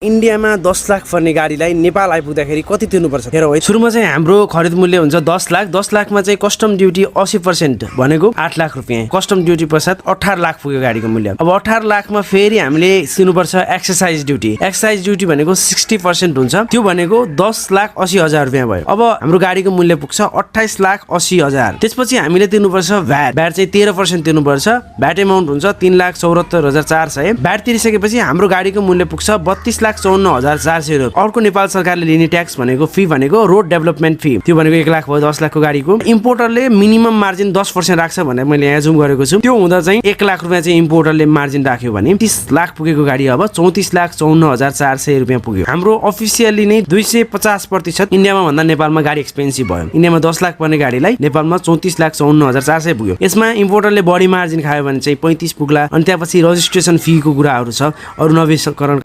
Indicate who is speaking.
Speaker 1: इन्डियामा 10 लाख पर्ने गाडीलाई नेपाल आइपुग्दाखेरि कति तिर्नुपर्छ हेर है। सुरुमा चाहिँ हाम्रो खरिद मूल्य हुन्छ 10 लाख। 10 लाखमा चाहिँ कस्टम ड्युटी 80% भनेको 8 लाख रुपियाँ। कस्टम ड्युटी पश्चात 18 लाख पुग्यो गाडीको मूल्य। अब 18 लाखमा फेरि हामीले तिर्नुपर्छ एक्सर्साइज ड्युटी। एक्सर्साइज ड्युटी भनेको 60% हुन्छ, त्यो भनेको 10,80,000 रुपियाँ भयो। अब हाम्रो गाडीको मूल्य पुग्छ 28,80,000। त्यसपछि हामीले तिर्नुपर्छ भ्याट। भ्याट चाहिँ 13% तिर्नुपर्छ। भ्याट एमाउन्ट हुन्छ 3,74,400। भ्याट तिरिसकेपछि हाम्रो गाडीको मूल्य पुग्छ 32,54,400 रुपियाँ। अर्को नेपाल सरकारले लिने ट्याक्स भनेको फी भनेको रोड डेभलपमेन्ट फी, त्यो भनेको 1 लाख भयो 10 लाखको गाडीको। इम्पोर्टरले मिनिमम मार्जिन 10% राख्छ भनेर मैले यहाँ जुम गरेको छु। त्यो हुँदा चाहिँ 1 लाख रुपियाँ चाहिँ इम्पोर्टरले मार्जिन राख्यो भने 30 लाख पुगेको गाडी अब 34,54,400 रुपियाँ पुग्यो। हाम्रो अफिसियली नै 250% इन्डियामा भन्दा नेपालमा गाडी एक्सपेन्सिभ भयो। इन्डियामा 10 लाख पर्ने गाडीलाई नेपालमा 34,54,400 पुग्यो। यसमा इम्पोर्टरले बढी मार्जिन खायो भने चाहिँ 35 पुग्ला। अनि त्यसपछि रजिस्ट्रेसन फीको कुराहरू छ, अरू नवीकरण